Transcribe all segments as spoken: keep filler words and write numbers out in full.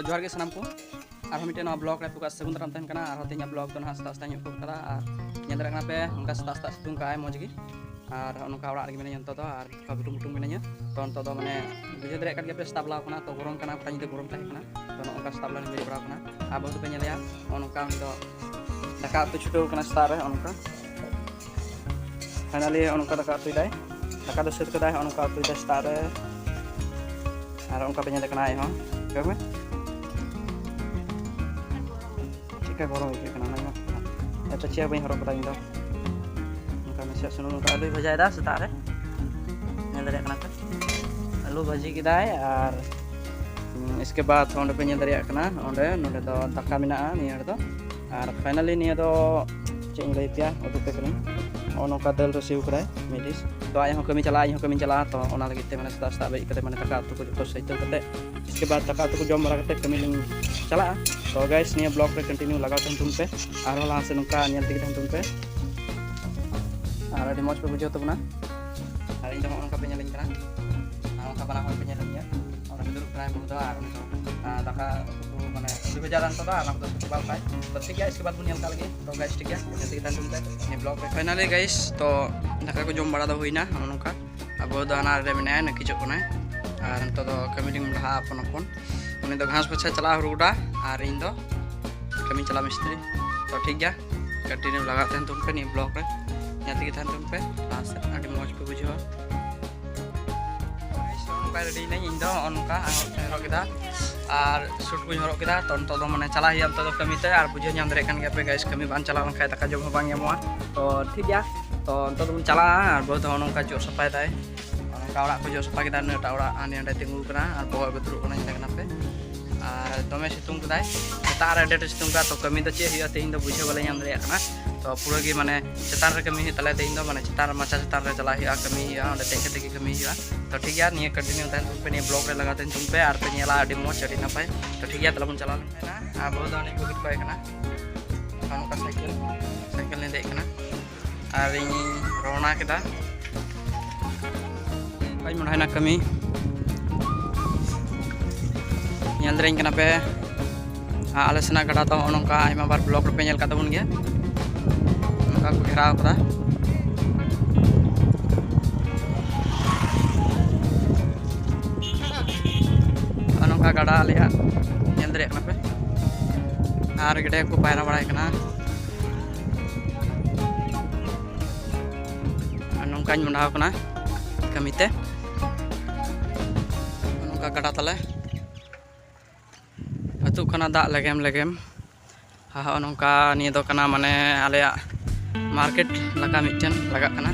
ᱡᱚᱦᱟᱨ ᱜᱮ ᱥᱟᱱᱟᱢ ᱠᱚ, ᱟᱨᱦᱚᱸ ᱢᱤᱫᱴᱮᱱ ᱱᱚᱣᱟ ᱵᱞᱚᱜ ᱨᱮ ᱟᱯᱮ ᱠᱚᱣᱟᱜ ᱥᱟᱹᱜᱩᱱ ᱫᱟᱨᱟᱢ ᱛᱟᱦᱮᱱ ᱠᱟᱱᱟ᱾ ᱟᱨᱦᱚᱸ ᱛᱮᱦᱮᱧᱟᱜ ᱵᱞᱚᱜ ᱫᱚ ᱱᱟᱦᱟᱜ ᱥᱮᱛᱟᱜ ᱥᱮᱛᱟᱜ ᱧᱚᱜ ᱠᱚ ᱠᱟᱫᱟ, ᱟᱨ ᱧᱮᱞ ᱫᱟᱲᱮᱭᱟᱜ ᱠᱟᱱᱟ ᱯᱮ ᱚᱱᱠᱟ ᱥᱮᱛᱟᱜ ᱥᱮᱛᱟᱜ ᱥᱤᱛᱩᱝ ᱠᱟᱜᱼᱟᱭ ᱢᱚᱡᱽ ᱜᱮ᱾ ᱟᱨ ᱱᱚᱜᱼᱚ ᱱᱚᱝᱠᱟ ᱚᱲᱟᱜ ᱨᱮᱜᱮ ᱢᱤᱱᱟᱹᱧᱟ ᱱᱤᱛᱚᱜ ᱫᱚ, ᱟᱨ ᱱᱚᱝᱠᱟ ᱵᱩᱴᱩᱝ ᱵᱩᱴᱩᱝ ᱢᱤᱱᱟᱹᱧᱟ᱾ ᱛᱚ ᱱᱤᱛᱚᱜ ᱫᱚ ᱢᱟᱱᱮ ᱵᱩᱡᱷᱟᱹᱣ ᱫᱟᱲᱮᱭᱟᱜ ᱠᱟᱱ ᱜᱮᱭᱟ ᱯᱮ, ᱥᱮᱛᱟᱜ ᱵᱮᱞᱟ ᱠᱟᱱᱟ, ᱛᱚ ᱜᱚᱨᱚᱢ ᱠᱟᱱᱟ, ᱜᱚᱴᱟ ᱧᱤᱫᱟᱹ ᱜᱚᱨᱚᱢ ᱛᱟᱦᱮᱸ ᱠᱟᱱᱟ᱾ ᱛᱚ ᱱᱚᱜᱼᱚ ᱱᱚᱝᱠᱟ ᱥᱮᱛᱟᱜ ᱵᱮᱞᱟ ᱞᱤᱧ ᱵᱮᱨᱮᱫ ᱵᱟᱲᱟ ᱠᱟᱱᱟ᱾ ᱟᱨ ᱵᱟᱹᱦᱩ ᱫᱚᱯᱮ ᱧᱮᱞᱮᱭᱟ ᱱᱚᱜᱼᱚ ᱱᱚᱝᱠᱟ ᱩᱱᱤ ᱫᱚ ᱫᱟᱠᱟ ᱩᱛᱩ ᱪᱷᱩᱴᱟᱹᱣ ᱠᱟᱱᱟ ᱥᱮᱛᱟᱜ ᱨᱮ ᱱᱚᱜᱼᱚ ᱱᱚᱝᱠᱟ᱾ ᱯᱷᱟᱭᱱᱟᱞᱤ ᱱᱚᱜᱼᱚ ᱱᱚᱝᱠᱟ ᱫᱟᱠᱟ ᱩᱛᱩᱭᱮᱫᱟᱭ, ᱫᱟᱠᱟ ᱫᱚ ᱥᱟᱹᱛ ᱠᱟᱫᱟᱭ, ᱱᱚᱜᱼᱚ ᱱᱚᱝᱠᱟ ᱩᱛᱩᱭᱮᱫᱟᱭ ᱥᱮᱛᱟᱜ ᱨᱮ᱾ ᱟᱨ ᱚᱱᱠᱟ ᱯᱮ ᱧᱮᱞᱮ ᱠᱟᱱᱟ ᱟᱡ ᱦᱚᱸ, ᱧᱮᱞ ᱢᱮ᱾ ᱪᱮᱫᱠᱟ ᱜᱚᱨᱚᱢ ᱟᱹᱭᱠᱟᱹᱜ ᱠᱟᱱᱟ ᱚᱱᱟ ᱧᱮᱞ᱾ ᱮᱛᱚ ᱪᱮᱫ ᱦᱚᱸ ᱵᱟᱹᱧ ᱦᱚᱨᱚᱜ ᱠᱟᱫᱟ ᱤᱧ ᱫᱚ᱾ ᱚᱱᱠᱟ ᱱᱟᱥᱮᱭᱟᱜ ᱥᱩᱱᱩᱢ ᱱᱚᱝᱠᱟ ᱟᱹᱞᱩᱭ ᱵᱷᱟᱡᱟᱭᱮᱫᱟ ᱥᱮᱛᱟᱜ ᱨᱮ, ᱧᱮᱞ ᱫᱟᱲᱮᱭᱟᱜ ᱠᱟᱱᱟ ᱯᱮ᱾ ᱟᱹᱞᱩ ᱵᱷᱟᱹᱡᱤ ᱠᱮᱫᱟᱭ, ᱟᱨ ᱩᱢ, ᱤᱥᱠᱮ ᱵᱟᱫ ᱚᱸᱰᱮ ᱯᱮ ᱧᱮᱞ ᱫᱟᱲᱮᱭᱟᱜ ᱠᱟᱱᱟ, ᱚᱸᱰᱮ, ᱱᱚᱸᱰᱮ ᱫᱚ ᱫᱟᱠᱟ ᱢᱮᱱᱟᱜᱼᱟ ᱱᱤᱭᱟᱹ ᱨᱮᱫᱚ᱾ ᱟᱨ ᱯᱷᱟᱭᱱᱟᱞᱤ ᱱᱤᱭᱟᱹ ᱫᱚ ᱪᱮᱫ ᱤᱧ ᱞᱟᱹᱭ ᱟᱯᱮᱭᱟ, ᱩᱫᱩᱜ ᱟᱯᱮ ᱠᱟᱹᱱᱟᱹᱧ᱾ ᱱᱚᱜᱼᱚ ᱱᱚᱝᱠᱟ ᱫᱟᱹᱞ ᱨᱟᱥᱮ ᱠᱟᱫᱟᱭ ᱢᱤᱫ ᱰᱤᱥ᱾ ᱛᱚ ᱟᱡ ᱦᱚᱸ ᱠᱟᱹᱢᱤ ᱪᱟᱞᱟᱜᱼᱟ, ᱤᱧ ᱦᱚᱸ ᱠᱟᱹᱢᱤᱧ ᱪᱟᱞᱟᱜᱼᱟ᱾ ᱛᱚ ᱚᱱᱟ ᱞᱟᱹᱜᱤᱫ ᱛᱮ ᱢᱟᱱᱮ ᱥᱮᱛᱟᱜ ᱥᱮᱛᱟᱜ ᱵᱮᱨᱮᱫ ᱠᱟᱛᱮ ᱢᱟᱱᱮ ᱫᱟᱠᱟ ᱩᱛᱩ ᱠᱚ ᱡᱚᱛᱚ ᱥᱟᱹᱛ ᱠᱟᱛᱮ, ᱤᱥᱠᱮ ᱵᱟᱫ ᱫᱟᱠᱟ ᱩᱛᱩ ᱠᱚ ᱡᱚᱢ ᱵᱟᱲᱟ ᱠᱟᱛᱮ ᱠᱟᱹᱢᱤ ᱞᱤᱧ ᱪᱟᱞᱟᱜᱼᱟ᱾ ᱛᱚ ᱜᱟᱭᱥ, ᱱᱤᱭᱟᱹ ᱵᱞᱚᱜ ᱨᱮ ᱠᱚᱱᱴᱤᱱᱤᱭᱩ ᱞᱟᱜᱟᱣ ᱛᱟᱦᱮᱱ ᱛᱟᱵᱚᱱ ᱯᱮ, ᱟᱨᱦᱚᱸ ᱞᱟᱦᱟ ᱥᱮᱫ ᱱᱚᱝᱠᱟ ᱧᱮᱞ ᱛᱮᱜᱮ ᱛᱟᱦᱮᱱ ᱛᱟᱵᱚᱱ ᱯᱮ, ᱟᱨ ᱟᱹᱰᱤ ᱢᱚᱡᱽ ᱯᱮ ᱵᱩᱡᱷᱟᱹᱣ ᱛᱟᱵᱚᱱᱟ᱾ ᱟᱨ ᱤᱧ ᱫᱚ ᱱᱚᱜᱼᱚ ᱱᱚᱝᱠᱟ ᱯᱮ ᱧᱮᱞᱤᱧ ᱠᱟᱱᱟ, ᱟᱨ ᱚᱱᱠᱟ ᱵᱟᱱᱟ ᱦᱚᱲ ᱯᱮ ᱧᱮᱞᱮᱫ ᱞᱤᱧᱟ᱾ ᱚᱸᱰᱮ ᱫᱚ ᱫᱩᱲᱩᱵ ᱠᱟᱱᱟᱭ ᱵᱟᱹᱦᱩ ᱫᱚ, ᱟᱨ ᱩᱱᱤ ᱫᱚ, ᱟᱨ ᱫᱟᱠᱟ ᱩᱛᱩ ᱠᱚ ᱢᱟᱱᱮ ᱟᱹᱰᱤ ᱵᱷᱮᱡᱟ ᱨᱟᱱ ᱠᱚᱫᱚ, ᱟᱨ ᱚᱱᱟ ᱠᱚᱫᱚ ᱥᱟᱯᱷᱟ ᱵᱟᱭ᱾ ᱛᱚ ᱴᱷᱤᱠ ᱜᱮᱭᱟ, ᱤᱥᱠᱮ ᱵᱟᱫ ᱵᱚᱱ ᱧᱮᱞ ᱠᱟᱜ ᱞᱮᱜᱮ᱾ ᱛᱚ ᱜᱟᱭᱥ, ᱴᱷᱤᱠ ᱜᱮᱭᱟ, ᱧᱮᱞ ᱛᱮᱜᱮ ᱛᱟᱦᱮᱱ ᱛᱟᱵᱚᱱ ᱯᱮ ᱱᱤᱭᱟᱹ ᱵᱞᱚᱜ ᱨᱮ᱾ ᱯᱷᱟᱭᱱᱟᱞᱤ ᱜᱟᱭᱥ, ᱛᱚ ᱫᱟᱠᱟ ᱠᱚ ᱡᱚᱢ ᱵᱟᱲᱟ ᱫᱚ ᱦᱩᱭᱱᱟ ᱱᱚᱜᱼᱚ ᱱᱚᱝᱠᱟ᱾ ᱟᱵᱚ ᱫᱚ ᱦᱟᱱᱟ ᱨᱮ ᱢᱮᱱᱟᱭᱟ, ᱱᱟᱹᱠᱤᱡᱚᱜ ᱠᱟᱱᱟᱭ᱾ ᱟᱨ ᱱᱤᱛᱚᱜ ᱫᱚ ᱠᱟᱹᱢᱤ ᱞᱤᱧ ᱞᱟᱦᱟ ᱟᱯᱚᱱ ᱟᱯᱚᱱ᱾ ᱩᱱᱤ ᱫᱚ ᱜᱷᱟᱥ ᱵᱟᱪᱷᱟ ᱪᱟᱞᱟᱜᱼᱟ ᱦᱩᱲᱩ ᱜᱚᱰᱟ, ᱟᱨ ᱤᱧ ᱫᱚ ᱠᱟᱹᱢᱤᱧ ᱪᱟᱞᱟᱜᱼᱟ ᱢᱤᱥᱛᱨᱤ᱾ ᱛᱚ ᱴᱷᱤᱠ ᱜᱮᱭᱟ, ᱠᱚᱱᱴᱤᱱᱤᱭᱩ ᱞᱟᱜᱟᱣ ᱛᱟᱦᱮᱱ ᱛᱟᱵᱚᱱ ᱯᱮ ᱱᱤᱭᱟᱹ ᱵᱞᱚᱜ ᱨᱮ, ᱧᱮᱞ ᱛᱮᱜᱮ ᱛᱟᱦᱮᱱ ᱛᱟᱵᱚᱱ ᱯᱮ ᱞᱟᱦᱟ ᱥᱮᱫ, ᱟᱹᱰᱤ ᱢᱚᱡᱽ ᱯᱮ ᱵᱩᱡᱷᱟᱹᱣᱟ᱾ ᱱᱚᱜᱼᱚ ᱱᱚᱝᱠᱟ ᱨᱮᱰᱤ ᱭᱮᱱᱟᱹᱧ ᱤᱧ ᱫᱚ, ᱱᱚᱜᱼᱚ ᱱᱚᱝᱠᱟ ᱟᱸᱜᱨᱚᱵ ᱠᱚᱧ ᱦᱚᱨᱚᱜ ᱠᱮᱫᱟ ᱟᱨ ᱥᱩᱴ ᱠᱚᱧ ᱦᱚᱨᱚᱜ ᱠᱮᱫᱟ᱾ ᱛᱚ ᱱᱤᱛᱚᱜ ᱫᱚ ᱢᱟᱱᱮ ᱪᱟᱞᱟᱜ ᱦᱩᱭᱩᱜᱼᱟ ᱱᱤᱛᱚᱜ ᱫᱚ ᱠᱟᱹᱢᱤ ᱛᱮ, ᱟᱨ ᱵᱩᱡᱷᱟᱹᱣ ᱧᱟᱢ ᱫᱟᱲᱮᱭᱟᱜ ᱠᱟᱱ ᱜᱮᱭᱟ ᱯᱮ ᱜᱟᱭᱥ, ᱠᱟᱹᱢᱤ ᱵᱟᱝ ᱪᱟᱞᱟᱣ ᱞᱮᱱᱠᱷᱟᱱ ᱫᱟᱠᱟ ᱡᱚᱢ ᱦᱚᱸ ᱵᱟᱝ ᱧᱟᱢᱚᱜᱼᱟ᱾ ᱛᱚ ᱴᱷᱤᱠ ᱜᱮᱭᱟ, ᱛᱚ ᱱᱤᱛᱚᱜ ᱫᱚᱵᱚᱱ ᱪᱟᱞᱟᱜᱼᱟ᱾ ᱟᱨ ᱵᱟᱹᱦᱩ ᱫᱚ ᱱᱚᱜᱼᱚ ᱱᱚᱝᱠᱟ ᱡᱚᱜ ᱥᱟᱯᱷᱟᱭ ᱫᱟᱭ, ᱱᱚᱜᱼᱚ ᱱᱚᱝᱠᱟ ᱚᱲᱟᱜ ᱠᱚ ᱡᱚᱜ ᱥᱟᱯᱷᱟ ᱠᱮᱫᱟ, ᱱᱤᱭᱟᱹᱴᱟᱜ ᱚᱲᱟᱜ ᱟᱨ ᱱᱤᱭᱟᱹ ᱚᱸᱰᱮ ᱛᱤᱸᱜᱩ ᱠᱟᱱᱟ, ᱧᱮᱞ ᱠᱟᱱᱟ ᱯᱮ᱾ ᱟᱨ ᱫᱚᱢᱮ ᱥᱤᱛᱩᱝ ᱠᱮᱫᱟᱭ, ᱥᱮᱛᱟᱜ ᱨᱮ ᱟᱹᱰᱤ ᱟᱸᱴᱮ ᱥᱤᱛᱩᱝ ᱠᱮᱫᱟ᱾ ᱛᱚ ᱠᱟᱹᱢᱤ ᱫᱚ ᱪᱮᱫ ᱦᱩᱭᱩᱜᱼᱟ ᱛᱮᱦᱮᱧ ᱫᱚ ᱵᱩᱡᱷᱟᱹᱣ ᱵᱟᱞᱮ ᱧᱟᱢ ᱫᱟᱲᱮᱭᱟᱜ ᱠᱟᱱᱟ᱾ ᱛᱚ ᱯᱩᱨᱟᱹ ᱜᱮ ᱢᱟᱱᱮ ᱪᱮᱛᱟᱱ ᱨᱮ ᱠᱟᱹᱢᱤ ᱦᱩᱭᱩᱜ ᱛᱟᱞᱮᱭᱟ ᱛᱮᱦᱮᱧ ᱫᱚ, ᱢᱟᱱᱮ ᱪᱮᱛᱟᱱ ᱨᱮ ᱢᱟᱪᱟ ᱪᱮᱛᱟᱱ ᱨᱮ ᱪᱟᱞᱟᱜ ᱦᱩᱭᱩᱜᱼᱟ, ᱠᱟᱹᱢᱤ ᱦᱩᱭᱩᱜᱼᱟ, ᱚᱸᱰᱮ ᱫᱮᱡ ᱠᱟᱛᱮ ᱜᱮ ᱠᱟᱹᱢᱤ ᱦᱩᱭᱩᱜᱼᱟ᱾ ᱛᱚ ᱴᱷᱤᱠ ᱜᱮᱭᱟ, ᱱᱤᱭᱟᱹ ᱠᱚᱱᱴᱤᱱᱤᱭᱩ ᱛᱟᱦᱮᱱ ᱛᱟᱵᱚᱱ ᱯᱮ, ᱱᱤᱭᱟᱹ ᱵᱞᱚᱜ ᱨᱮ ᱞᱟᱜᱟᱣ ᱛᱟᱦᱮᱱ ᱛᱟᱵᱚᱱ ᱯᱮ, ᱟᱨ ᱯᱮ ᱧᱮᱞᱟ ᱟᱹᱰᱤ ᱢᱚᱡᱽ, ᱟᱹᱰᱤ ᱱᱟᱯᱟᱭ᱾ ᱛᱚ ᱴᱷᱤᱠ ᱜᱮᱭᱟ, ᱛᱟᱦᱞᱮ ᱵᱚᱱ ᱪᱟᱞᱟᱣ ᱞᱮᱱ ᱠᱷᱟᱱ ᱟᱵᱚ ᱫᱚ ᱚᱱᱮ ᱠᱚ ᱠᱚᱭ ᱠᱟᱱᱟ᱾ ᱱᱚᱜᱼᱚ ᱱᱚᱝᱠᱟ ᱥᱟᱭᱠᱮᱞ, ᱥᱟᱭᱠᱮᱞ ᱞᱤᱧ ᱫᱮᱡ ᱠᱟᱱᱟ ᱟᱨ ᱤᱧ ᱨᱚᱣᱱᱟ ᱠᱮᱫᱟ᱾ ᱵᱟᱹᱧ ᱢᱚᱱᱮᱭᱮᱱᱟ ᱠᱟᱹᱢᱤ᱾ ᱧᱮᱞ ᱫᱟᱲᱮᱧ ᱠᱟᱱᱟ ᱯᱮ, ᱟᱞᱮ ᱥᱮᱱᱟᱜ ᱜᱟᱰᱟ ᱫᱚ ᱱᱚᱜᱼᱚ ᱱᱚᱝᱠᱟ, ᱟᱭᱢᱟ ᱵᱟᱨ ᱵᱞᱚᱜ ᱨᱮᱯᱮ ᱧᱮᱞ ᱠᱟᱜ ᱛᱟᱵᱚᱱ ᱜᱮᱭᱟ, ᱱᱚᱝᱠᱟ ᱠᱚ ᱜᱷᱮᱨᱟᱣ ᱠᱟᱫᱟ᱾ ᱱᱚᱜᱼᱚ ᱱᱚᱝᱠᱟ ᱜᱟᱰᱟ ᱟᱞᱮᱭᱟᱜ, ᱧᱮᱞ ᱫᱟᱲᱮᱭᱟᱜ ᱠᱟᱱᱟ ᱯᱮ, ᱟᱨ ᱜᱮᱰᱮ ᱠᱚ ᱯᱟᱭᱨᱟ ᱵᱟᱲᱟᱭ ᱠᱟᱱᱟ᱾ ᱟᱨ ᱱᱚᱝᱠᱟᱧ ᱢᱚᱸᱰᱷᱟᱣ ᱠᱟᱱᱟ ᱠᱟᱹᱢᱤᱛᱮ᱾ ᱱᱚᱝᱠᱟ ᱜᱟᱰᱟ ᱛᱟᱞᱮ, ᱟᱹᱛᱩᱜ ᱠᱟᱱᱟ ᱫᱟᱜ ᱞᱮᱜᱮᱢ ᱞᱮᱜᱮᱢ᱾ ᱟᱨ ᱦᱚᱸᱜᱼᱚ ᱱᱚᱝᱠᱟ ᱱᱤᱭᱟᱹ ᱫᱚ ᱠᱟᱱᱟ, ᱢᱟᱱᱮ, ᱟᱞᱮᱭᱟᱜ ᱢᱟᱨᱠᱮᱴ ᱞᱮᱠᱟ ᱢᱤᱫᱴᱮᱱ ᱞᱟᱜᱟᱜ ᱠᱟᱱᱟ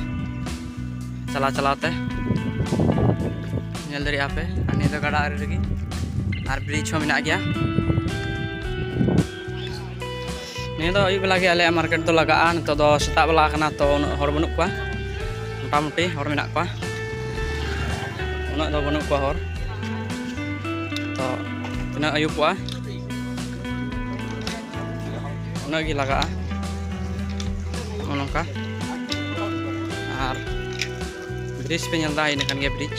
ᱪᱟᱞᱟᱣ ᱪᱟᱞᱟᱣ ᱛᱮ, ᱧᱮᱞ ᱫᱟᱲᱮᱭᱟᱜᱼᱟ ᱯᱮ᱾ ᱟᱨ ᱱᱤᱭᱟᱹ ᱫᱚ ᱜᱟᱰᱟ ᱟᱲᱮ ᱨᱮᱜᱮ, ᱟᱨ ᱵᱨᱤᱡᱽ ᱦᱚᱸ ᱢᱮᱱᱟᱜ ᱜᱮᱭᱟ᱾ ᱱᱤᱭᱟᱹ ᱫᱚ ᱟᱹᱭᱩᱵ ᱵᱮᱞᱟ ᱜᱮ ᱟᱞᱮᱭᱟᱜ ᱢᱟᱨᱠᱮᱴ ᱫᱚ ᱞᱟᱜᱟᱜᱼᱟ᱾ ᱱᱤᱛᱚᱜ ᱫᱚ ᱥᱮᱛᱟᱜ ᱵᱮᱞᱟ ᱠᱟᱱᱟ, ᱛᱚ ᱩᱱᱟᱹᱜ ᱦᱚᱲ ᱵᱟᱹᱱᱩᱜ ᱠᱚᱣᱟ, ᱢᱚᱴᱟᱢᱩᱴᱤ ᱦᱚᱲ ᱢᱮᱱᱟᱜ ᱠᱚᱣᱟ, ᱩᱱᱟᱹᱜ ᱫᱚ ᱵᱟᱹᱱᱩᱜ ᱠᱚᱣᱟ ᱦᱚᱲ᱾ ᱛᱚ ᱛᱤᱱᱟᱹᱜ ᱟᱹᱭᱩᱵᱚᱜᱼᱟ, ᱩᱱᱟᱹᱜ ᱜᱮ ᱞᱟᱜᱟᱜᱼᱟ᱾ ᱱᱚᱜᱼᱚ ᱱᱚᱝᱠᱟ᱾ ᱟᱨ ᱵᱨᱤᱡᱽ ᱯᱮ ᱧᱮᱞ ᱮᱫᱟ, ᱤᱱᱟᱹ ᱠᱟᱱ ᱜᱮᱭᱟ ᱵᱨᱤᱡᱽ᱾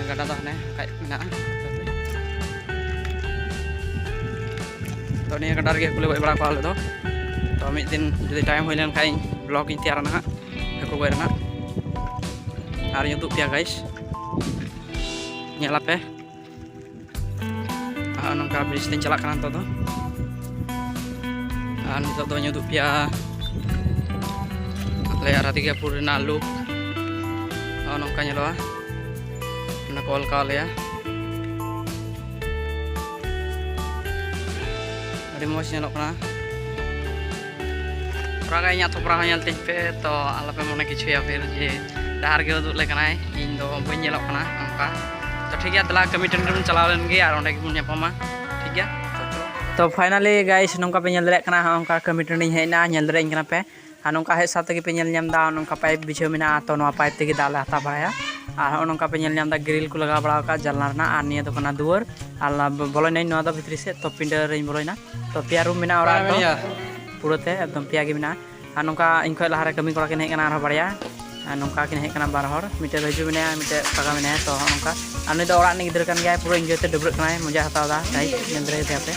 ᱜᱟᱰᱟ ᱫᱚ ᱦᱟᱱᱮ ᱠᱷᱟᱡ ᱢᱮᱱᱟᱜᱼᱟ᱾ ᱛᱚ, ᱱᱤᱭᱟᱹ ᱜᱟᱰᱟ ᱨᱮᱜᱮ ᱦᱟᱹᱠᱩ ᱞᱮ ᱜᱚᱡ ᱵᱟᱲᱟ ᱠᱚᱣᱟ ᱟᱞᱮ ᱫᱚ᱾ ᱛᱚ, ᱢᱤᱫ ᱫᱤᱱ ᱡᱩᱫᱤ ᱴᱟᱭᱤᱢ ᱦᱩᱭ ᱞᱮᱱ ᱠᱷᱟᱡ ᱵᱞᱚᱜ ᱤᱧ ᱛᱮᱭᱟᱨᱟ ᱱᱟᱦᱟᱜ, ᱦᱟᱹᱠᱩ ᱜᱚᱡ ᱨᱮᱱᱟᱜ᱾ ᱟᱨ ᱤᱧ ᱩᱫᱩᱜ ᱯᱮᱭᱟ ᱜᱟᱭᱤᱥ, ᱧᱮᱞ ᱟᱯᱮ᱾ ᱟᱨ ᱱᱚᱝᱠᱟ ᱵᱨᱤᱡᱽ ᱛᱮᱧ ᱪᱟᱞᱟᱜ ᱠᱟᱱᱟ ᱱᱤᱛᱚᱜ ᱫᱚ᱾ ᱟᱨ ᱱᱤᱛᱚᱜ ᱫᱚᱧ ᱩᱫᱩᱜ ᱯᱮᱭᱟ ᱟᱞᱮᱭᱟᱜ ᱨᱟᱫᱷᱤᱠᱟᱯᱩᱨ ᱨᱮᱱᱟᱜ ᱞᱩᱠ᱾ ᱱᱚᱜᱼᱚ ᱱᱚᱝᱠᱟ ᱧᱮᱞᱚᱜᱼᱟ, ᱚᱱᱟ ᱠᱚ ᱚᱞ ᱠᱟᱣ ᱞᱮᱭᱟ᱾ ᱟᱹᱰᱤ ᱢᱚᱡᱽ ᱧᱮᱞᱚᱜ ᱠᱟᱱᱟ᱾ ᱛᱷᱚᱲᱟ ᱜᱟᱱ ᱤᱧᱟᱹᱜ ᱛᱷᱚᱯᱨᱟ ᱦᱚᱸ ᱧᱮᱞ ᱛᱤᱧ ᱯᱮ, ᱛᱚ ᱟᱞᱚᱯᱮ ᱢᱚᱱᱮ ᱠᱤᱪᱷᱩᱭᱟ ᱯᱷᱤᱨ ᱡᱮ ᱰᱟᱦᱟᱨ ᱜᱮ ᱩᱫᱩᱜ ᱞᱮ ᱠᱟᱱᱟᱭ, ᱤᱧ ᱫᱚ ᱵᱟᱹᱧ ᱧᱮᱞᱚᱜ ᱠᱟᱱᱟ ᱚᱱᱠᱟ᱾ ᱛᱚ ᱴᱷᱤᱠ ᱜᱮᱭᱟ, ᱫᱮᱞᱟ ᱠᱟᱹᱢᱤ ᱴᱟᱺᱰᱤ ᱨᱮᱵᱚᱱ ᱪᱟᱞᱟᱣ ᱞᱮᱱ ᱜᱮ ᱟᱨ ᱚᱸᱰᱮ ᱜᱮᱵᱚᱱ ᱧᱟᱯᱟᱢᱟ, ᱴᱷᱤᱠ ᱜᱮᱭᱟ? ᱛᱚ ᱪᱚᱞᱚ᱾ ᱛᱚ finally guys, ᱱᱚᱝᱠᱟ ᱯᱮ ᱧᱮᱞ ᱫᱟᱲᱮᱭᱟᱜ ᱠᱟᱱᱟ, ᱦᱚᱸᱜᱼᱚ ᱱᱚᱝᱠᱟ ᱠᱟᱹᱢᱤ ᱴᱟᱺᱰᱤᱧ ᱦᱮᱡ ᱮᱱᱟ, ᱧᱮᱞ ᱫᱟᱲᱮᱭᱟᱹᱧ ᱠᱟᱱᱟ ᱯᱮ᱾ ᱟᱨ ᱱᱚᱝᱠᱟ ᱦᱮᱡ ᱥᱟᱶ ᱛᱮᱜᱮ ᱯᱮ ᱧᱮᱞ ᱧᱟᱢ ᱮᱫᱟ, ᱱᱚᱝᱠᱟ ᱯᱟᱭᱤᱯ ᱵᱤᱪᱷᱟᱹᱣ ᱢᱮᱱᱟᱜᱼᱟ, ᱛᱚ ᱱᱚᱣᱟ ᱯᱟᱭᱤᱯ ᱛᱮᱜᱮ ᱫᱟᱜ ᱞᱮ ᱦᱟᱛᱟᱣ ᱵᱟᱲᱟᱭᱟ᱾ ᱟᱨ ᱦᱚᱸᱜᱼᱚ ᱱᱚᱝᱠᱟ ᱯᱮ ᱧᱮᱞ ᱧᱟᱢ ᱮᱫᱟ, ᱜᱨᱤᱞ ᱠᱚ ᱞᱟᱜᱟᱣ ᱵᱟᱲᱟ ᱟᱠᱟᱫ ᱡᱟᱱᱞᱟ ᱨᱮᱱᱟᱜ, ᱟᱨ ᱱᱤᱭᱟᱹ ᱫᱚ ᱠᱟᱱᱟ ᱫᱩᱣᱟᱹᱨ, ᱟᱨ ᱞᱟ-, ᱵᱚᱞᱚᱭᱮᱱᱟᱹᱧ ᱱᱚᱣᱟ ᱫᱚ ᱵᱷᱤᱛᱨᱤ ᱥᱮᱫ, ᱛᱚ ᱯᱤᱸᱰᱟᱹ ᱨᱮᱧ ᱵᱚᱞᱚᱭᱮᱱᱟ᱾ ᱛᱚ ᱯᱮᱭᱟ ᱨᱩᱢ ᱢᱮᱱᱟᱜᱼᱟ ᱚᱲᱟᱜ ᱨᱮᱫᱚ, ᱯᱩᱨᱟᱹᱛᱮ ᱮᱠᱫᱚᱢ ᱯᱮᱭᱟ ᱜᱮ ᱢᱮᱱᱟᱜᱼᱟ᱾ ᱟᱨ ᱱᱚᱝᱠᱟ ᱤᱧ ᱠᱷᱚᱡ ᱞᱟᱦᱟᱨᱮ ᱠᱟᱹᱢᱤ ᱠᱚᱲᱟ ᱠᱤᱱ ᱦᱮᱡ ᱟᱠᱟᱱᱟ ᱟᱨᱦᱚᱸ ᱵᱟᱨᱭᱟ, ᱟᱨ ᱱᱚᱝᱠᱟ ᱠᱤᱱ ᱦᱮᱡ ᱠᱟᱱᱟ ᱵᱟᱨ ᱦᱚᱲ, ᱢᱤᱫᱴᱮᱡ ᱨᱟᱹᱡᱩ ᱢᱮᱱᱟᱭᱟ, ᱢᱤᱫᱴᱮᱡ ᱯᱟᱜᱟ ᱢᱮᱱᱟᱭᱟ᱾ ᱛᱚ ᱦᱚᱸᱜᱼᱚ ᱱᱚᱝᱠᱟ, ᱟᱨ ᱱᱩᱭ ᱫᱚ ᱚᱲᱟᱜ ᱨᱤᱱᱤᱡ ᱜᱤᱫᱽᱨᱟᱹ ᱠᱟᱱ ᱜᱮᱭᱟᱭ, ᱯᱩᱨᱟᱹ enjoy ᱛᱮ ᱰᱟᱹᱵᱽᱨᱟᱹᱜ ᱠᱟᱱᱟᱭ, ᱢᱚᱡᱟ ᱦᱟᱛᱟᱣ ᱮᱫᱟ, ᱧᱮᱞ ᱫᱟᱲᱮᱭᱟᱫᱮᱭᱟ ᱯᱮ᱾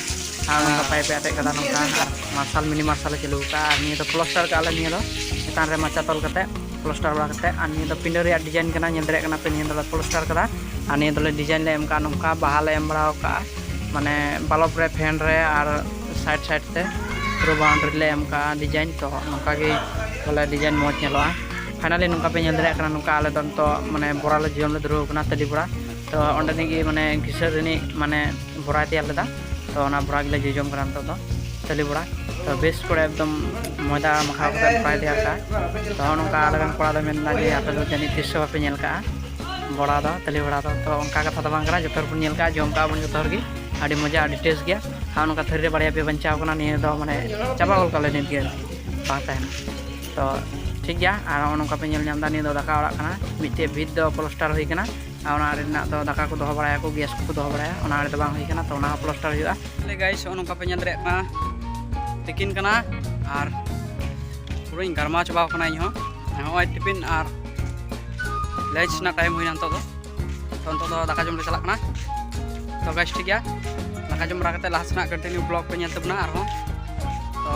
ᱟᱨ ᱱᱚᱝᱠᱟ pipe ᱮ ᱟᱴᱮᱫ ᱠᱟᱫᱟ ᱱᱚᱝᱠᱟ, ᱟᱨ ᱢᱟᱨᱥᱟᱞ, mini ᱢᱟᱨᱥᱟᱞ ᱮ ᱪᱟᱹᱞᱩ ᱟᱠᱟᱫᱼᱟ᱾ ᱟᱨ ᱱᱤᱭᱟᱹ ᱫᱚ ᱯᱞᱟᱥᱴᱟᱨ ᱠᱟᱜᱼᱟ ᱞᱮ, ᱱᱤᱭᱟᱹ ᱫᱚ ᱪᱮᱛᱟᱱ ᱨᱮ ᱢᱟᱪᱟ ᱛᱚᱞ ᱠᱟᱛᱮ ᱯᱞᱟᱥᱴᱟᱨ ᱵᱟᱲᱟ ᱠᱟᱛᱮ᱾ ᱟᱨ ᱱᱤᱭᱟᱹ ᱫᱚ ᱯᱤᱸᱰᱟᱹ ᱨᱮᱭᱟᱜ design ᱠᱟᱱᱟ, ᱧᱮᱞ ᱫᱟᱲᱮᱭᱟᱜ ᱠᱟᱱᱟ ᱯᱮ, ᱱᱤᱭᱟᱹ ᱫᱚᱞᱮ ᱯᱞᱟᱥᱴᱟᱨ ᱠᱟᱫᱟ᱾ ᱟᱨ ᱱᱤᱭᱟᱹ ᱫᱚᱞᱮ design ᱞᱮ ᱮᱢ ᱠᱟᱜᱼᱟ, ᱱᱚᱝᱠᱟ ᱵᱟᱦᱟ ᱞᱮ ᱮᱢ ᱵᱟᱲᱟ ᱠᱟᱜᱼᱟ, ᱢᱟᱱᱮ bulb ᱨᱮ, fan ᱨᱮ, ᱟᱨ side side ᱛᱮ ᱯᱩᱨᱟᱹ boundary ᱞᱮ ᱮᱢ ᱠᱟᱜᱼᱟ design᱾ ᱛᱚ ᱱᱚᱝᱠᱟ ᱜᱮ ᱵᱚᱞᱮ design ᱢᱚᱡᱽ ᱧᱮᱞᱚᱜᱼᱟ᱾ Finally ᱱᱚᱝᱠᱟ ᱯᱮ ᱧᱮᱞ ᱫᱟᱲᱮᱭᱟᱜ ᱠᱟᱱᱟ, ᱱᱚᱝᱠᱟ ᱟᱞᱮ ᱫᱚ ᱱᱤᱛᱚᱜ ᱢᱟᱱᱮ ᱵᱚᱨᱟ ᱞᱮ ᱡᱚᱡᱚᱢ ᱞᱮ ᱫᱷᱩᱨᱟᱹᱣ ᱠᱟᱱᱟ, ᱛᱟᱹᱞᱤ ᱵᱚᱲᱟ᱾ ᱛᱚ ᱚᱸᱰᱮᱱᱤᱡ ᱜᱮ ᱢᱟᱱᱮ ᱜᱤᱥᱟᱹ ᱨᱤᱱᱤᱡ ᱢᱟᱱᱮ ᱵᱚᱨᱟᱭ ᱛᱮᱭᱟᱨ ᱞᱮᱫᱟ, ᱛᱚ ᱚᱱᱟ ᱵᱚᱨᱟ ᱜᱮᱞᱮ ᱡᱚᱡᱚᱢ ᱠᱟᱱᱟ ᱱᱤᱛᱚᱜ ᱫᱚ, ᱛᱟᱹᱞᱤ ᱵᱚᱲᱟ᱾ ᱛᱚ ᱵᱮᱥ ᱠᱚᱲᱟ ᱮᱠᱫᱚᱢ ᱢᱚᱭᱫᱟ ᱢᱟᱠᱷᱟᱣ ᱠᱟᱛᱮ ᱵᱚᱨᱟᱭ ᱛᱮᱭᱟᱨ ᱠᱟᱜᱼᱟ᱾ ᱛᱚ ᱱᱚᱝᱠᱟ ᱟᱞᱮ ᱨᱮᱱ ᱠᱚᱲᱟ ᱞᱮ ᱢᱮᱱ ᱮᱫᱟ ᱡᱮ ᱟᱯᱮ ᱫᱚ ᱡᱟᱹᱱᱤᱡ ᱛᱤᱥ ᱦᱚᱸ ᱵᱟᱯᱮ ᱧᱮᱞ ᱠᱟᱜᱼᱟ ᱵᱚᱲᱟ ᱫᱚ, ᱛᱟᱹᱞᱤ ᱵᱚᱲᱟ ᱫᱚ᱾ ᱛᱚ ᱚᱱᱠᱟ ᱠᱟᱛᱷᱟ ᱫᱚ ᱵᱟᱝ ᱠᱟᱱᱟ, ᱡᱚᱛᱚ ᱦᱚᱲ ᱵᱚᱱ ᱧᱮᱞ ᱠᱟᱜᱼᱟ, ᱡᱚᱢ ᱠᱟᱜᱼᱟ ᱵᱚᱱ ᱡᱚᱛᱚ ᱦᱚᱲ ᱜᱮ, ᱟᱹᱰᱤ ᱢᱚᱡᱟ, ᱟᱹᱰᱤ taste ᱜᱮᱭᱟ᱾ ᱟᱨ ᱱᱚᱝᱠᱟ ᱛᱷᱟᱹᱨᱤ ᱨᱮ ᱵᱟᱨᱭᱟ ᱯᱮᱭᱟ ᱵᱟᱧᱪᱟᱣ ᱠᱟᱱᱟ, ᱱᱤᱭᱟᱹ ᱫᱚ ᱢᱟᱱᱮ ᱪᱟᱵᱟ ᱜᱚᱫ ᱠᱟᱜ ᱞᱮ ᱱᱤᱛ ᱜᱮ, ᱵᱟᱝ ᱛᱟᱦᱮᱱᱟ᱾ ᱛᱚ ᱴᱷᱤᱠ ᱜᱮᱭᱟ, ᱟᱨ ᱱᱚᱜᱼᱚ ᱱᱚᱝᱠᱟ ᱯᱮ ᱧᱮᱞ ᱧᱟᱢ ᱮᱫᱟ, ᱱᱤᱭᱟᱹ ᱫᱚ ᱫᱟᱠᱟ ᱚᱲᱟᱜ ᱠᱟᱱᱟ᱾ ᱢᱤᱫᱴᱮᱡ ᱵᱷᱤᱛ ᱫᱚ ᱯᱞᱟᱥᱴᱟᱨ ᱦᱩᱭ ᱠᱟᱱᱟ, ᱟᱨ ᱚᱱᱟ ᱨᱮᱱᱟᱜ ᱫᱚ ᱫᱟᱠᱟ ᱠᱚ ᱫᱚᱦᱚ ᱵᱟᱲᱟᱭᱟᱠᱚ, gas ᱠᱚᱠᱚ ᱫᱚᱦᱚ ᱵᱟᱲᱟᱭᱟ, ᱚᱱᱟ ᱨᱮᱫᱚ ᱵᱟᱝ ᱦᱩᱭ ᱠᱟᱱᱟ, ᱛᱚ ᱚᱱᱟ ᱦᱚᱸ ᱯᱞᱟᱥᱴᱟᱨ ᱦᱩᱭᱩᱜᱼᱟ᱾ ᱛᱟᱦᱞᱮ guys, ᱱᱚᱜᱼᱚ ᱱᱚᱝᱠᱟ ᱯᱮ ᱧᱮᱞ ᱫᱟᱲᱮᱭᱟᱜ ᱠᱟᱱᱟ, ᱛᱤᱠᱤᱱ ᱠᱟᱱᱟ ᱟᱨ ᱯᱩᱨᱟᱹᱧ ᱜᱟᱨᱢᱟᱣ ᱪᱟᱵᱟᱣ ᱠᱟᱱᱟ ᱤᱧ ᱦᱚᱸ᱾ ᱱᱚᱜᱼᱚᱭ ᱴᱤᱯᱷᱤᱱ ᱟᱨ lunch ᱨᱮᱱᱟᱜ time ᱦᱩᱭᱱᱟ ᱱᱤᱛᱚᱜ ᱫᱚ᱾ ᱛᱚ ᱱᱤᱛᱚᱜ ᱫᱚ ᱫᱟᱠᱟ ᱡᱚᱢ ᱞᱮ ᱪᱟᱞᱟᱜ ᱠᱟᱱᱟ᱾ ᱛᱚ guys, ᱴᱷᱤᱠ ᱜᱮᱭᱟ, ᱫᱟᱠᱟ ᱡᱚᱢ ᱵᱟᱲᱟ ᱠᱟᱛᱮ ᱞᱟᱦᱟ ᱥᱮᱱᱟᱜ continue vlog ᱯᱮ ᱧᱮᱞ ᱛᱟᱵᱚᱱᱟ ᱟᱨᱦᱚᱸ᱾ ᱛᱚ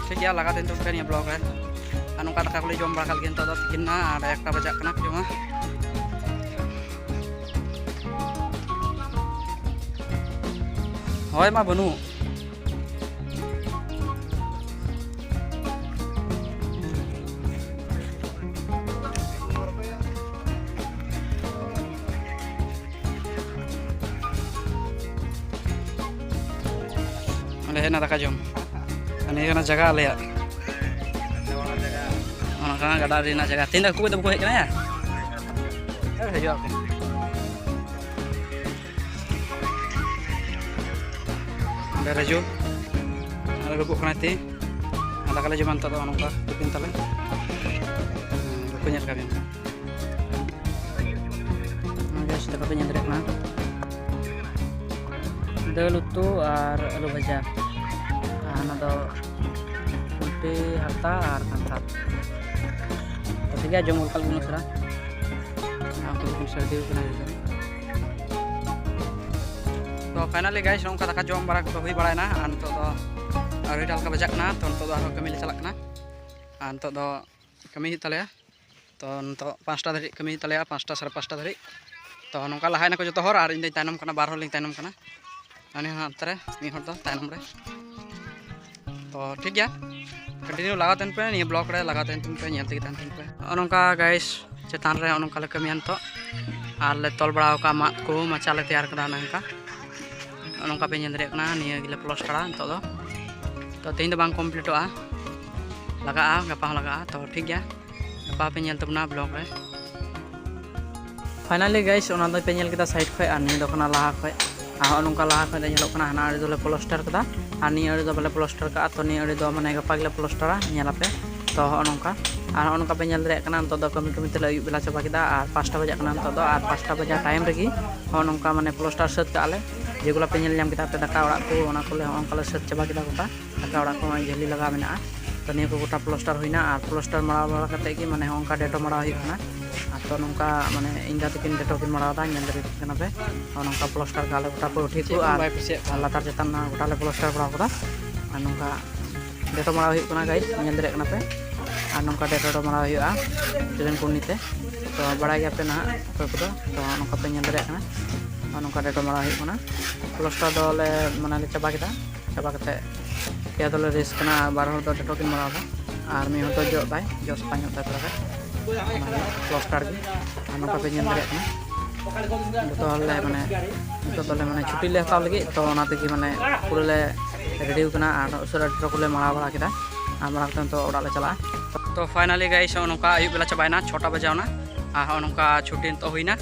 ᱴᱷᱤᱠ ᱜᱮᱭᱟ, ᱞᱟᱜᱟ ᱛᱟᱦᱮᱱ ᱛᱟᱵᱚᱱ ᱯᱮ ᱱᱤᱭᱟᱹ vlog ᱨᱮ᱾ ᱟᱨ ᱱᱚᱝᱠᱟ ᱫᱟᱠᱟ ᱠᱚᱞᱮ ᱡᱚᱢ ᱵᱟᱲᱟ ᱠᱟᱜ ᱞᱮᱜᱮ, ᱱᱤᱛᱚᱜ ᱫᱚ ᱛᱤᱠᱤᱱ ᱱᱟ ᱟᱨ ᱮᱠᱴᱟ ᱵᱟᱡᱟᱜ ᱠᱟᱱᱟ ᱡᱚᱢᱟ᱾ ᱦᱳᱭ ᱢᱟ ᱵᱟᱹᱱᱩᱜ᱾ ᱚᱸᱰᱮ ᱦᱮᱡ ᱮᱱᱟ ᱫᱟᱠᱟ ᱡᱚᱢ᱾ ᱟᱨ ᱱᱤᱭᱟᱹ ᱠᱟᱱᱟ ᱡᱟᱭᱜᱟ ᱟᱞᱮᱭᱟᱜ᱾ ᱚᱱᱟ ᱠᱟᱱᱟ ᱜᱟᱰᱟ ᱨᱮᱱᱟᱜ ᱡᱟᱭᱜᱟ᱾ ᱛᱮᱦᱮᱧ ᱫᱚ ᱦᱟᱹᱠᱩ ᱜᱚᱡ ᱫᱚ ᱵᱟᱠᱚ ᱦᱮᱡ ᱠᱟᱱᱟ ᱭᱟ? ᱦᱮᱸ, ᱦᱤᱡᱩᱜ ᱟᱠᱚ᱾ ᱚᱸᱰᱮ ᱨᱟᱹᱡᱩ᱾ ᱟᱨ ᱨᱩᱯᱩᱜ ᱠᱟᱱᱟᱭ ᱛᱤ᱾ ᱟᱨ ᱫᱟᱠᱟ ᱞᱮ ᱡᱚᱢᱟ ᱱᱤᱛᱚᱜ ᱫᱚ ᱱᱚᱝᱠᱟ ᱴᱤᱯᱷᱤᱱ ᱛᱟᱞᱮ᱾ ᱦᱮᱸ, ᱵᱟᱠᱚ ᱧᱮᱞ ᱠᱟᱜ ᱵᱮᱱ᱾ ᱱᱚᱣᱟ ᱜᱮ ᱫᱟᱠᱟ ᱯᱮ ᱧᱮᱞ ᱫᱟᱲᱮᱭᱟᱜ ᱠᱟᱱᱟ᱾ ᱫᱟᱹᱞ ᱩᱛᱩ ᱟᱨ ᱟᱹᱞᱩ ᱵᱷᱟᱡᱟ᱾ ᱟᱨ ᱚᱱᱟ ᱫᱚ ᱯᱩᱞᱴᱤ ᱦᱟᱨᱛᱟ ᱟᱨ ᱠᱟᱱᱴᱷᱟᱲ᱾ ᱛᱚ ᱴᱷᱤᱠ ᱜᱮᱭᱟ, ᱡᱚᱢ ᱜᱚᱫ ᱠᱟᱜ ᱞᱮᱵᱚᱱ ᱩᱥᱟᱹᱨᱟ᱾ ᱟᱨ ᱩᱱᱠᱩ ᱫᱚᱠᱤᱱ ᱥᱟᱹᱨᱫᱤ ᱠᱟᱱᱟ ᱱᱤᱛᱚᱜ᱾ ᱛᱚ finally guys, ᱱᱚᱝᱠᱟ ᱫᱟᱠᱟ ᱡᱚᱢ ᱵᱟᱲᱟ ᱠᱚᱫᱚ ᱦᱩᱭ ᱵᱟᱲᱟᱭᱮᱱᱟ, ᱟᱨ ᱱᱤᱛᱚᱜ ᱫᱚ ᱟᱹᱣᱨᱤ ᱦᱟᱞᱠᱟ ᱵᱟᱡᱟᱜ ᱠᱟᱱᱟ᱾ ᱛᱚ ᱱᱤᱛᱚᱜ ᱫᱚ ᱟᱨᱦᱚᱸ ᱠᱟᱹᱢᱤ ᱞᱮ ᱪᱟᱞᱟᱜ ᱠᱟᱱᱟ, ᱟᱨ ᱱᱤᱛᱚᱜ ᱫᱚ ᱠᱟᱹᱢᱤ ᱦᱩᱭᱩᱜ ᱛᱟᱞᱮᱭᱟ᱾ ᱛᱚ ᱱᱤᱛᱚᱜ ᱯᱟᱸᱪᱴᱟ ᱫᱷᱟᱹᱨᱤᱡ ᱠᱟᱹᱢᱤ ᱦᱩᱭᱩᱜ ᱛᱟᱞᱮᱭᱟ, ᱯᱟᱸᱪᱴᱟ ᱥᱟᱲᱮ ᱯᱟᱸᱪᱴᱟ ᱫᱷᱟᱹᱨᱤᱡ᱾ ᱛᱚ ᱱᱚᱝᱠᱟ ᱞᱟᱦᱟᱭᱮᱱᱟᱠᱚ ᱡᱚᱛᱚ ᱦᱚᱲ, ᱟᱨ ᱤᱧ ᱫᱚᱧ ᱛᱟᱭᱱᱚᱢ ᱠᱟᱱᱟ, ᱵᱟᱨ ᱦᱚᱲ ᱞᱤᱧ ᱛᱟᱭᱱᱚᱢ ᱠᱟᱱᱟ᱾ ᱩᱱᱤ ᱦᱚᱸ ᱦᱟᱱᱛᱮ ᱨᱮ, ᱢᱤᱫ ᱦᱚᱲ ᱫᱚ ᱛᱟᱭᱱᱚᱢ ᱨᱮ᱾ ᱛᱚ ᱴᱷᱤᱠ ᱜᱮᱭᱟ, continue ᱞᱟᱜᱟᱣ ᱛᱟᱦᱮᱱ ᱯᱮ ᱱᱤᱭᱟᱹ vlog ᱨᱮ, ᱞᱟᱜᱟᱣ ᱛᱟᱦᱮᱱ ᱯᱮ, ᱧᱮᱞ ᱛᱮᱜᱮ ᱛᱟᱦᱮᱱ ᱯᱮ᱾ ᱱᱚᱜᱼᱚ ᱱᱚᱝᱠᱟ guys, ᱪᱮᱛᱟᱱ ᱨᱮ ᱱᱚᱜᱼᱚ ᱱᱚᱝᱠᱟ ᱞᱮ ᱠᱟᱹᱢᱤᱭᱟ ᱱᱤᱛᱚᱜ᱾ ᱟᱨ ᱞᱮ ᱛᱚᱞ ᱵᱟᱲᱟ ᱟᱠᱟᱫ ᱢᱟᱫ ᱠᱚ, ᱢᱟᱪᱟ ᱞᱮ ᱛᱮᱭᱟᱨ ᱠᱟᱫᱟ ᱚᱱᱮ ᱚᱱᱠᱟ᱾ ᱱᱚᱜᱼᱚ ᱱᱚᱝᱠᱟ ᱯᱮ ᱧᱮᱞ ᱫᱟᱲᱮᱭᱟᱜ ᱠᱟᱱᱟ, ᱱᱤᱭᱟᱹ ᱜᱮᱞᱮ ᱯᱞᱟᱥᱴᱟᱨᱟ ᱱᱤᱛᱚᱜ ᱫᱚ᱾ ᱛᱚ ᱛᱮᱦᱮᱧ ᱫᱚ ᱵᱟᱝ ᱠᱚᱢᱯᱞᱤᱴᱚᱜᱼᱟ, ᱞᱟᱜᱟᱜᱼᱟ, ᱜᱟᱯᱟ ᱦᱚᱸ ᱞᱟᱜᱟᱜᱼᱟ᱾ ᱛᱚ ᱴᱷᱤᱠ ᱜᱮᱭᱟ, ᱜᱟᱯᱟ ᱯᱮ ᱧᱮᱞ ᱛᱟᱵᱚᱱᱟ vlog ᱨᱮ᱾ Finally guys, ᱚᱱᱟ ᱫᱚ ᱯᱮ ᱧᱮᱞ ᱠᱮᱫᱟ side ᱠᱷᱚᱡ, ᱟᱨ ᱱᱤᱭᱟᱹ ᱫᱚ ᱠᱟᱱᱟ ᱞᱟᱦᱟ ᱠᱷᱚᱡ᱾ ᱟᱨ ᱦᱚᱸᱜᱼᱚ ᱱᱚᱝᱠᱟ ᱞᱟᱦᱟ ᱠᱷᱚᱡ ᱫᱚ ᱧᱮᱞᱚᱜ ᱠᱟᱱᱟ, ᱦᱟᱱᱟ ᱟᱲᱮ ᱫᱚᱞᱮ ᱯᱞᱟᱥᱴᱟᱨ ᱠᱟᱫᱟ, ᱟᱨ ᱱᱤᱭᱟᱹ ᱟᱲᱮ ᱫᱚ ᱵᱟᱞᱮ ᱯᱞᱟᱥᱴᱟᱨ ᱠᱟᱜᱼᱟ᱾ ᱛᱚ ᱱᱤᱭᱟᱹ ᱟᱲᱮ ᱫᱚ ᱢᱟᱱᱮ ᱜᱟᱯᱟ ᱜᱮᱞᱮ ᱯᱞᱟᱥᱴᱟᱨᱟ, ᱧᱮᱞ ᱟᱯᱮ᱾ ᱛᱚ ᱦᱚᱸᱜᱼᱚ ᱱᱚᱝᱠᱟ, ᱟᱨ ᱦᱚᱸᱜᱼᱚ ᱱᱚᱝᱠᱟ ᱯᱮ ᱧᱮᱞ ᱫᱟᱲᱮᱭᱟᱜ ᱠᱟᱱᱟ, ᱱᱤᱛᱚᱜ ᱫᱚ ᱠᱟᱹᱢᱤ ᱠᱟᱹᱢᱤ ᱛᱮᱞᱮ ᱟᱹᱭᱩᱵ ᱵᱮᱞᱟ ᱪᱟᱵᱟ ᱠᱮᱫᱟ, ᱟᱨ ᱯᱟᱸᱪᱴᱟ ᱵᱟᱡᱟᱜ ᱠᱟᱱᱟ ᱱᱤᱛᱚᱜ ᱫᱚ᱾ ᱟᱨ ᱯᱟᱸᱪᱴᱟ ᱵᱟᱡᱟᱜ time ᱨᱮᱜᱮ ᱦᱚᱸᱜᱼᱚ ᱱᱚᱝᱠᱟ ᱢᱟᱱᱮ ᱯᱞᱟᱥᱴᱟᱨ ᱥᱟᱹᱛ ᱠᱟᱜᱼᱟ ᱞᱮ, ᱡᱮᱜᱩᱞᱟ ᱯᱮ ᱧᱮᱞ ᱧᱟᱢ ᱠᱮᱫᱟ ᱟᱯᱮ ᱫᱟᱠᱟ ᱚᱲᱟᱜ ᱠᱚ, ᱚᱱᱟ ᱠᱚᱞᱮ ᱦᱚᱸᱜᱼᱚ ᱱᱚᱝᱠᱟ ᱞᱮ ᱥᱟᱹᱛ ᱪᱟᱵᱟ ᱠᱮᱫᱟ ᱜᱚᱴᱟ᱾ ᱫᱟᱠᱟ ᱚᱲᱟᱜ ᱠᱚ ᱱᱚᱜᱼᱚᱭ ᱡᱷᱟᱹᱞᱤ ᱞᱟᱜᱟᱣ ᱢᱮᱱᱟᱜᱼᱟ᱾ ᱛᱚ ᱱᱤᱭᱟᱹ ᱠᱚ ᱜᱚᱴᱟ ᱯᱞᱟᱥᱴᱟᱨ ᱦᱩᱭᱱᱟ, ᱟᱨ ᱯᱞᱟᱥᱴᱟᱨ ᱢᱟᱲᱟᱣ ᱵᱟᱲᱟ ᱠᱟᱛᱮᱫ ᱜᱮ ᱢᱟᱱᱮ ᱦᱚᱸᱜᱼᱚ ᱱᱚᱝᱠᱟ ᱰᱮᱴᱚ ᱢᱟᱲᱟᱣ ᱦᱩᱭᱩᱜ ᱠᱟᱱᱟ᱾ ᱟᱨ ᱛᱚ ᱱᱚᱝᱠᱟ ᱢᱟᱱᱮ ᱤᱧ ᱫᱟ ᱛᱟᱹᱠᱤᱱ ᱰᱮᱴᱚ ᱠᱤᱱ ᱢᱟᱲᱟᱣ ᱮᱫᱟ, ᱧᱮᱞ ᱫᱟᱲᱮᱭᱟᱜ ᱠᱟᱱᱟ ᱯᱮ᱾ ᱦᱚᱸᱜᱼᱚ ᱱᱚᱝᱠᱟ ᱯᱞᱟᱥᱴᱟᱨ ᱠᱟᱜᱼᱟ ᱞᱮ ᱜᱚᱴᱟ ᱯᱩᱨᱟᱹ ᱴᱷᱤᱠ ᱠᱚ, ᱟᱨ ᱞᱟᱛᱟᱨ ᱪᱮᱛᱟᱱ ᱱᱚᱣᱟ ᱜᱚᱴᱟ ᱞᱮ ᱯᱞᱟᱥᱴᱟᱨ ᱵᱟᱲᱟ ᱠᱟᱫᱟ᱾ ᱟᱨ ᱱᱚᱝᱠᱟ ᱰᱮᱴᱚ ᱢᱟᱲᱟᱣ ᱦᱩᱭᱩᱜ ᱠᱟᱱᱟ guys, ᱧᱮᱞ ᱫᱟᱲᱮᱭᱟᱜ ᱠᱟᱱᱟ ᱯᱮ᱾ ᱟᱨ ᱱᱚᱝᱠᱟ ᱰᱮᱴᱚ ᱢᱟᱲᱟᱣ ᱦᱩᱭᱩᱜᱼᱟ, ᱰᱨᱮᱱ ᱠᱩᱱᱤ ᱛᱮ᱾ ᱛᱚ ᱵᱟᱲᱟᱭ ᱜᱮᱭᱟᱯᱮ ᱱᱟᱦᱟᱜ ᱚᱠᱚᱭ ᱠᱚᱫᱚ, ᱛᱚ ᱱᱚᱝᱠᱟ ᱯᱮ ᱧᱮᱞ ᱫᱟᱲᱮᱭᱟᱜ ᱠᱟᱱᱟ᱾ ᱟᱨ ᱱᱚᱝᱠᱟ ᱰᱮᱴᱚ ᱢᱟᱲᱟᱣ ᱦᱩᱭᱩᱜ ᱠᱟᱱᱟ᱾ ᱯᱞᱟᱥᱴᱟᱨ ᱫᱚᱞᱮ ᱢᱟᱱᱮ ᱞᱮ ᱪᱟᱵᱟ ᱠᱮᱫᱟ, ᱪᱟᱵᱟ ᱠᱟᱛᱮᱫ ᱯᱮᱭᱟ ᱫᱚᱞᱮ ᱨᱮᱥ ᱠᱟᱱᱟ, ᱟᱨ ᱵᱟᱨ ᱦᱚᱲ ᱫᱚ ᱰᱮᱴᱚ ᱠᱤᱱ ᱢᱟᱲᱟᱣ ᱮᱫᱟ, ᱟᱨ ᱢᱤᱫ ᱦᱚᱲ ᱫᱚ ᱡᱚᱜ ᱫᱟᱭ, ᱡᱚᱜ ᱥᱟᱯᱷᱟ ᱧᱚᱜ ᱫᱟᱭ ᱛᱷᱚᱲᱟ ᱜᱟᱱ᱾ ᱚᱱᱟ ᱯᱞᱟᱥᱴᱟᱨ ᱜᱮ᱾ ᱟᱨ ᱱᱚᱝᱠᱟ ᱯᱮ ᱧᱮᱞ ᱫᱟᱲᱮᱭᱟᱜ ᱠᱟᱱᱟ, ᱡᱚᱛᱚ ᱦᱚᱲ ᱞᱮ ᱢᱟᱱᱮ ᱱᱤᱛᱚᱜ ᱫᱚᱞᱮ ᱢᱟᱱᱮ ᱪᱷᱩᱴᱤ ᱞᱮ ᱦᱟᱛᱟᱣ ᱞᱟᱹᱜᱤᱫ, ᱛᱚ ᱚᱱᱟ ᱛᱮᱜᱮ ᱢᱟᱱᱮ ᱯᱩᱨᱟᱹ ᱞᱮ ᱨᱮᱰᱤ ᱠᱟᱱᱟ᱾ ᱟᱨ ᱩᱥᱟᱹᱨᱟ ᱰᱮᱴᱚ ᱠᱚᱞᱮ ᱢᱟᱲᱟᱣ ᱵᱟᱲᱟ ᱠᱮᱫᱟ, ᱟᱨ ᱢᱟᱲᱟᱣ ᱠᱟᱛᱮ ᱱᱤᱛᱚᱜ ᱚᱲᱟᱜ ᱞᱮ ᱪᱟᱞᱟᱜᱼᱟ᱾ ᱛᱚ finally guys, ᱱᱚᱜᱼᱚ ᱱᱚᱝᱠᱟ ᱟᱹᱭᱩᱵ ᱵᱮᱞᱟ ᱪᱟᱵᱟᱭᱮᱱᱟ, ᱪᱷᱚᱴᱟ ᱵᱟᱡᱟᱣᱱᱟ᱾ ᱟᱨ ᱦᱚᱸᱜᱼᱚ ᱱᱚᱝᱠᱟ ᱪᱷᱩᱴᱤ ᱱᱤᱛᱚᱜ ᱦᱩᱭᱱᱟ᱾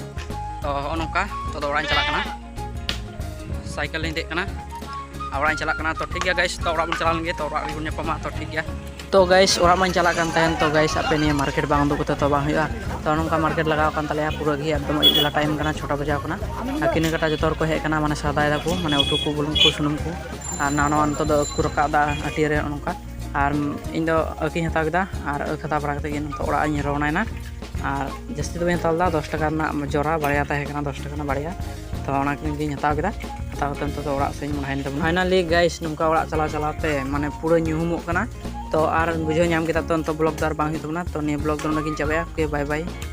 ᱛᱚ ᱦᱚᱸᱜᱼᱚ ᱱᱚᱝᱠᱟ ᱱᱤᱛᱚᱜ ᱫᱚ ᱚᱲᱟᱜ ᱤᱧ ᱪᱟᱞᱟᱜ ᱠᱟᱱᱟ, ᱥᱟᱭᱠᱮᱞ ᱞᱤᱧ ᱫᱮᱡ ᱠᱟᱱᱟ, ᱟᱨ ᱚᱲᱟᱜ ᱤᱧ ᱪᱟᱞᱟᱜ ᱠᱟᱱᱟ᱾ ᱛᱚ ᱴᱷᱤᱠ ᱜᱮᱭᱟ guys, ᱛᱚ ᱚᱲᱟᱜ ᱵᱚᱱ ᱪᱟᱞᱟᱣ ᱞᱮᱱ ᱜᱮ, ᱛᱚ ᱚᱲᱟᱜ ᱨᱮᱜᱮ ᱵᱚᱱ ᱧᱟᱯᱟᱢᱟ᱾ ᱛᱚ ᱴᱷᱤᱠ ᱜᱮᱭᱟ᱾ ᱛᱚ guys, ᱚᱲᱟᱜ ᱢᱟᱧ ᱪᱟᱞᱟᱜ ᱠᱟᱱ ᱛᱟᱦᱮᱱ᱾ ᱛᱚ guys, ᱟᱯᱮ ᱱᱤᱭᱟᱹ ᱢᱟᱨᱠᱮᱴ ᱵᱟᱝ ᱩᱫᱩᱜ ᱠᱟᱛᱮ ᱛᱚ ᱵᱟᱝ ᱦᱩᱭᱩᱜᱼᱟ᱾ ᱛᱚ ᱱᱚᱝᱠᱟ ᱢᱟᱨᱠᱮᱴ ᱞᱟᱜᱟᱣ ᱟᱠᱟᱱ ᱛᱟᱞᱮᱭᱟ, ᱯᱩᱨᱟᱹ ᱜᱮ ᱮᱠᱫᱚᱢ ᱟᱹᱭᱩᱵ ᱵᱮᱞᱟ ᱴᱟᱭᱤᱢ ᱠᱟᱱᱟ, ᱪᱷᱚᱴᱟ ᱵᱟᱡᱟᱣ ᱠᱟᱱᱟ᱾ ᱟᱨ ᱠᱤᱱᱟᱹ ᱠᱟᱴᱟ ᱡᱚᱛᱚ ᱦᱚᱲ ᱠᱚ ᱦᱮᱡ ᱟᱠᱟᱱᱟ, ᱢᱟᱱᱮ ᱥᱟᱣᱫᱟᱭ ᱫᱟᱠᱚ, ᱢᱟᱱᱮ ᱩᱛᱩ ᱠᱚ, ᱵᱩᱞᱩᱝ ᱠᱚ, ᱥᱩᱱᱩᱢ ᱠᱚ᱾ ᱟᱨ ᱱᱟᱣᱟ ᱱᱟᱣᱟ ᱱᱤᱛᱚᱜ ᱫᱚ ᱟᱹᱠᱩ ᱨᱟᱠᱟᱵ ᱮᱫᱟ ᱦᱟᱹᱴᱤᱭᱟᱹ ᱨᱮ, ᱱᱚᱜᱼᱚ ᱱᱚᱝᱠᱟ᱾ ᱟᱨ ᱤᱧ ᱫᱚ ᱟᱹᱠᱤᱧ ᱦᱟᱛᱟᱣ ᱠᱮᱫᱟ, ᱟᱨ ᱟᱹᱠ ᱦᱟᱛᱟᱣ ᱵᱟᱲᱟ ᱠᱟᱛᱮ ᱜᱮ ᱱᱤᱛᱚᱜ ᱚᱲᱟᱜ ᱤᱧ ᱨᱚᱣᱱᱟᱭᱮᱱᱟ᱾ ᱟᱨ ᱡᱟᱹᱥᱛᱤ ᱫᱚ ᱵᱟᱹᱧ ᱦᱟᱛᱟᱣ ᱞᱮᱫᱟ, ᱫᱚᱥ ᱴᱟᱠᱟ ᱨᱮᱱᱟᱜ ᱡᱚᱨᱟ ᱵᱟᱨᱭᱟ ᱛᱟᱦᱮᱸ ᱠᱟᱱᱟ, ᱫᱚᱥ ᱴᱟᱠᱟ ᱨᱮᱱᱟᱜ ᱵᱟᱨᱭᱟ, ᱛᱚ ᱚᱱᱟ ᱜᱤᱧ ᱦᱟᱛᱟᱣ ᱠᱮᱫᱟ᱾ ᱦᱟᱛᱟᱣ ᱠᱟᱛᱮ ᱱᱤᱛᱚᱜ ᱫᱚ ᱚᱲᱟᱜ ᱥᱮᱫ ᱤᱧ ᱢᱚᱦᱰᱟᱭᱮᱱ ᱛᱟᱵᱚᱱᱟ᱾ Finally guys, ᱱᱚᱝᱠᱟ ᱚᱲᱟᱜ ᱪᱟᱞᱟᱣ ᱪᱟᱞᱟᱣ ᱛᱮ ᱢᱟᱱᱮ ᱯᱩᱨᱟᱹ ᱧᱩᱦᱩᱢᱚᱜ ᱠᱟᱱᱟ᱾ ᱛᱚ ᱟᱨ ᱵᱩᱡᱷᱟᱹᱣ ᱧᱟᱢ ᱠᱮᱫᱟ ᱛᱚ, ᱱᱤᱛᱚᱜ vlog ᱫᱚ ᱟᱨ ᱵᱟᱝ ᱦᱩᱭᱩᱜ ᱛᱟᱵᱚᱱᱟ᱾ ᱛᱚ ᱱᱤᱭᱟᱹ vlog ᱫᱚ ᱱᱚᱰᱮ ᱜᱤᱧ ᱪᱟᱵᱟᱭᱟ᱾ Okay, bye bye᱾